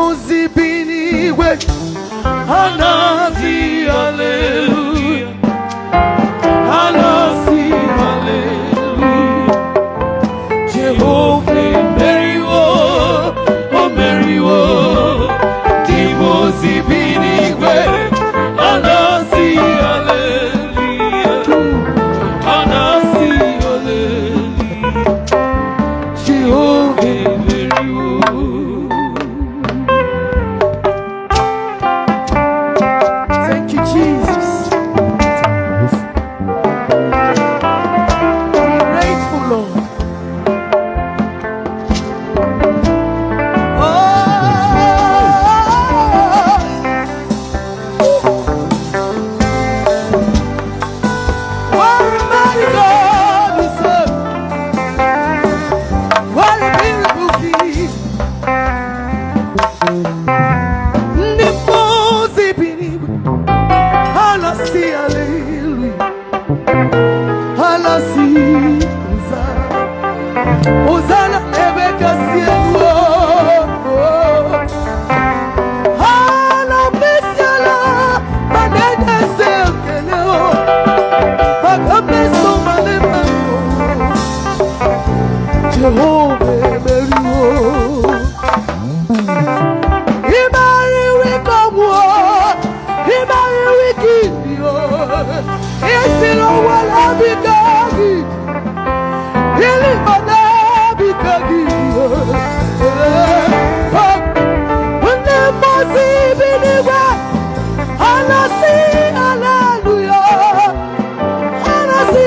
Ozi bi n'igwe ha na-asị haleluya, ha na-asị haleluya. Jehova emeriwo, o meriwo. Ndị mmụọ ozi bi n'igwe ha na-asị haleluya, ha na-asị haleluya. Jehova emeriwo. Thank you, Jesus. Grateful, Lord. Oh, what a mighty God we serve. What a beautiful King. Ndị mmụọ ozi bi n'igwe, ha na-asị hallelujah. Ha na-asị Hosanna. Hosanna ebe kasị elu. Ha na-akpịsị ala ma na-enye eze ekele o. Maka mmeso ma na-eme o. Jehova emeriwo. Imeriwo ike ọnwụ o. Imeriwo ike ili o. Isi n'ụwa na-abịa gị. Ili ma na-abịa gị o. Ndị mmụọ ozi bi n'igwe, ha na-asị haleluya. Ha na-asị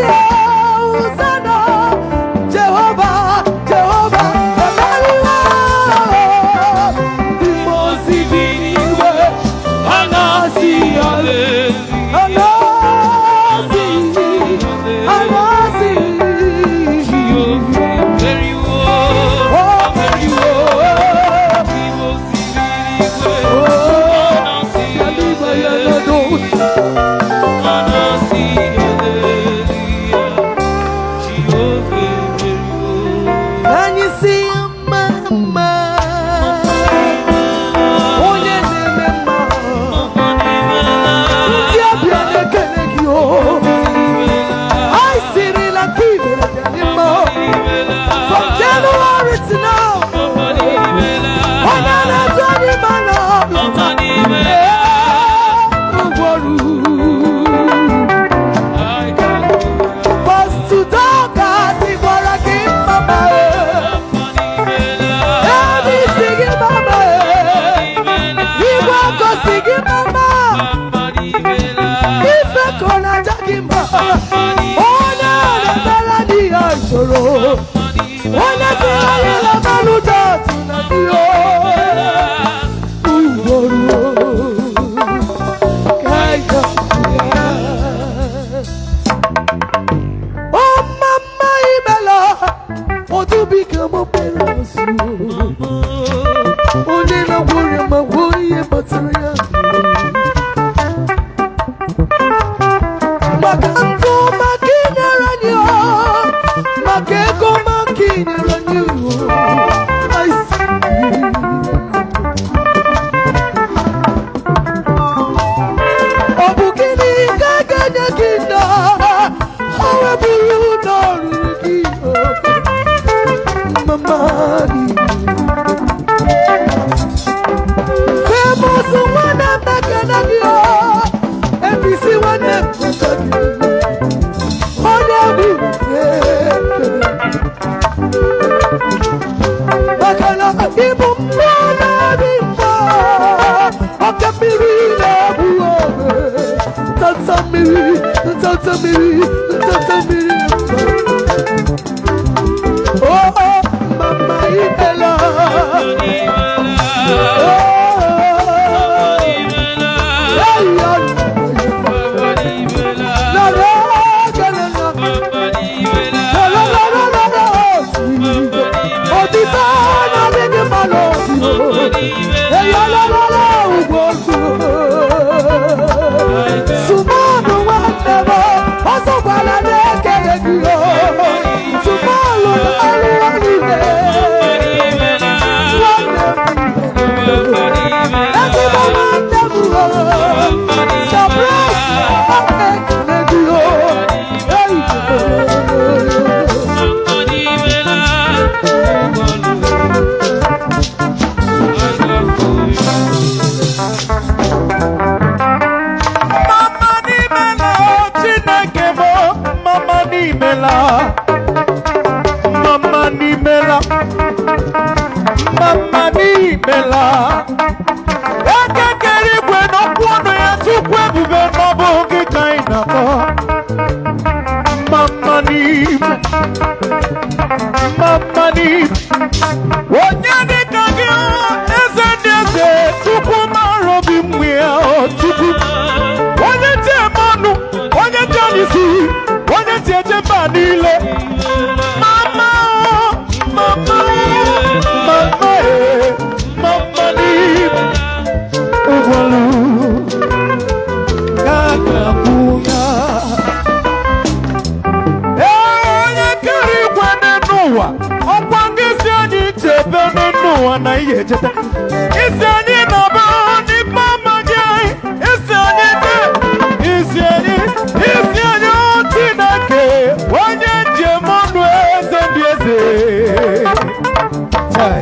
Hosanna. Jehova, Jehova, emeriwo. Ndị mmụọ ozi bi n'igwe, Ha na-asị haleluya. Ha na-asị, ha na-asị. Jehova emeriwo. O meriwo. Ndị mmụọ ozi bi n'igwe, Oh, ha na-asị Yaliba haleluya. yaladosh. Ha na-asị haleluya. Jehova emeriwo. Anyị si mma mma, onye na-eme mma. Ndị ọbịa na-ekele gị o. Anyị sirila nke i mere dị anyị mma. From January to now, onye na-atụ anyị ma na ọbụ ụgwọrụ. Pastor Dorcas gwara gị mama, ebe isi gị mama, igwe ọkọ si gị mama, ife ka ọ na-aja gị mma. Onye na-emere di ya chọrọ, onye si anyị na mmanụ dọtụ na di o. Ugboro ka anyị ga-ya. Oh, mama imela, odubika m kpere azụ. Onye na-agwọ ọrịa ma gwọọ ihe kpatara ya. Maka ndụ maka inyere anyị o, maka ego maka inyere anyị o. I see. Ọ bụ gịnị ka a ga-enye gị na o weburu na ọ ruru gị o? Mama niile. Famous nwanne m ekele gị o. APC nwanne m ekele gị. Onye bụ ekele. Maka na ịbụ mmụọ na-adị mma. Oke mmiri na-egbu ogbe. Ntanta mmiri, ntanta mmiri, ntanta mmiri. Oh, mama imela. Oh, hey, yeah. La, la, la, la, la. La, la, la, la, la, la. Otito na-adịghị mma n'obi. Hey, la, la, la, la, ugwu otu. Sumanu nwanne m, ọsọkwala na-ekele gị o. Sumanu na-alụ ọrụ ihe. Nwanne m. ejete. Isi anyị na-abụ n'ikpe amaghị anyị. Isi anyị dị, isi anyị, isi anyị, o Chineke, onye njem ọnụ, eze ndị eze. Chai.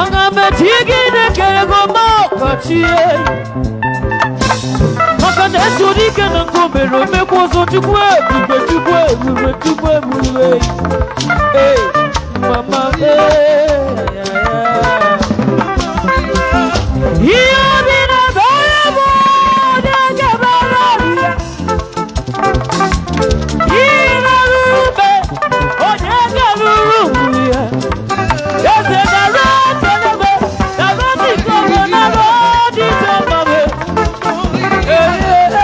Aga m eji gị na-ekele gị ọma ọkachie, maka na esoro ike na nke o mere omekwa ọzọ. Chukwu ebube, Chukwu ebube, Chukwu ebube. Ee, mama, ee, ya, ya. Ihe obi na-ebere bụ onye ga-ebere ya. Ihe na-arụrụ ube, onye ga-arụrụ ya. Eze nara ekelebe, nara dịkọrọ, nara dịte mmabe. Ee, ee, ee, ee.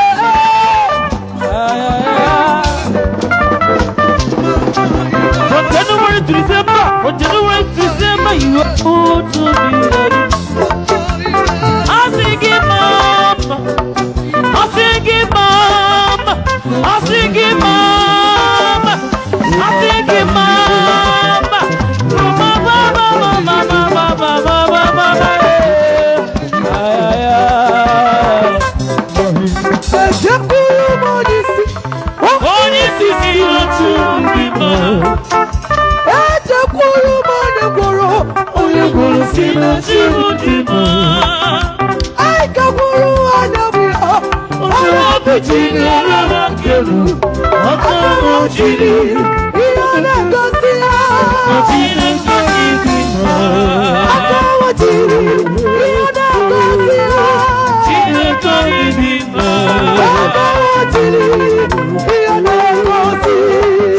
From January to December, from January to December, you are good to me, daddy. I sing it, mama. I sing it, mama. I sing it, mama. I sing it, mama. Mama, mama, mama, mama, mama, mama, eh. Ay, ay, ay. Ejekwuru m onye isi. Onye isi si otu ndị mma. Ejekwuru m onye gwọrọ, onye gwọrọ si na chi. Chi dị mma. Anyị gakwuru anya bụ ya. Onye obi chinyere na nkelu. Aka m jiri. Ihe ọ na-egosi ya. Chineke dị mma. Aka ọ jiri. Ihe ọ na-egosi ya. Chineke dị mma. Aka ọ jiri. Ihe ọ na-egosi.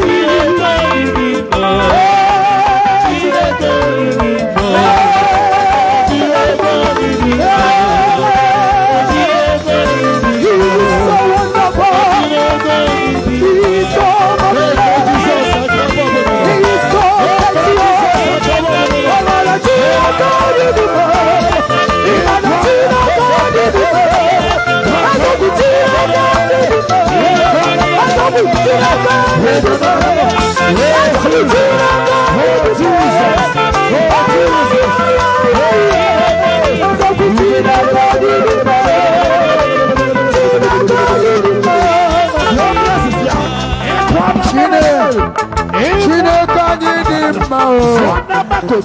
Chineke dị mma. Chineke dị mma. Chineke dị mma. Chineke dị He is so wonderful. Chineke dị He is so marvelous. He is so mighty. Ọmọlá Chineke dị mma. Ìlànà Chineke dị mma. Azọgbu Chineke dị mma. Azọgbu Chineke dị mma. Azọgbu Chineke dị mma. Azọgbu Chineke dị mma. Chineke dị mma. Chineke anyị dị mma o.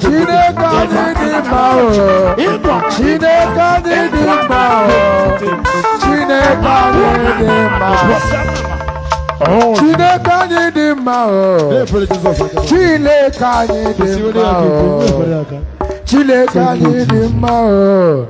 Chineke anyị dị mma o. Chineke anyị dị mma o. Chineke anyị dị mma. Chineke anyị dị mma o. Chineke anyị dị mma o. Chineke anyị dị mma o.